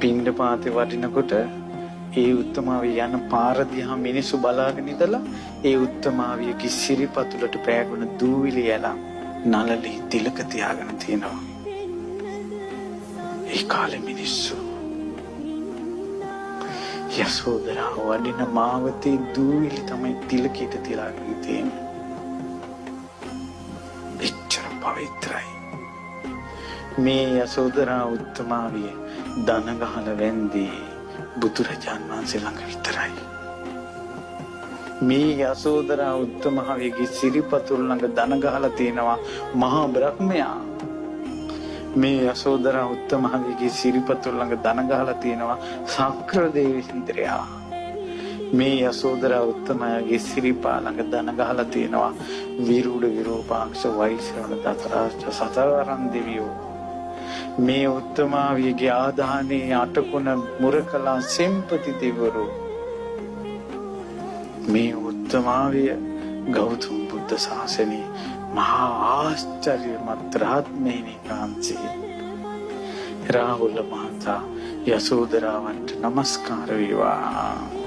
පිණ්ඩපාතේ වඩිනකොට ඒ උත්තමාවිය යන පාර දිහා මිනිස්සු බලාගෙන ඉඳලා ඒ උත්තමාවියගේ සිරිපතුලට පෑගුණ දූවිලි ඇලා නළලී තිලක තියාගෙන තියෙනවා. ඒ කාලේ මිනිස්සු යසෝදරා වඩින මාවතේ දූවිලි තමයි තිලකයට තියාගෙන තියෙන්නේ. එච්චර පවිත්‍රයි. මේ යසෝදරා උත්තමාවිය දන ගහලා වැන්දේ බුදුරජාන් වහන්සේ ළඟ විතරයි. මේ යසෝදරා උත්තමාවියගේ සිරිපතුල් ළඟ දන ගහලා තියෙනවා මහා බ්‍රහ්මයා. මේ යසෝදරා උත්තමාවියගේ සිරිපතුල් ළඟ දන ගහලා තියෙනවා සක්‍ර දේවේන්ද්‍රයා. මේ යසෝදරා උත්තමයාගේ සිරිපා ළඟ දන ගහලා තියෙනවා විරුඩ විරූපාක්ෂ වෛශ්‍රවණ දතරාජ සතරවරන් දෙවියෝ. මේ උත්තමාවියගේ ආදානයේ අටකුණ මුරකලා සෙම්පති දෙවිවරු. මේ උත්තමාවිය ගෞතම බුද්ධ ශාසනයේ මහා ආශ්චර්යමත් රහත් මෙහෙණින් වහන්සේ. රාහුල මහතා යසෝදරාවන්ට නමස්කාර වේවා.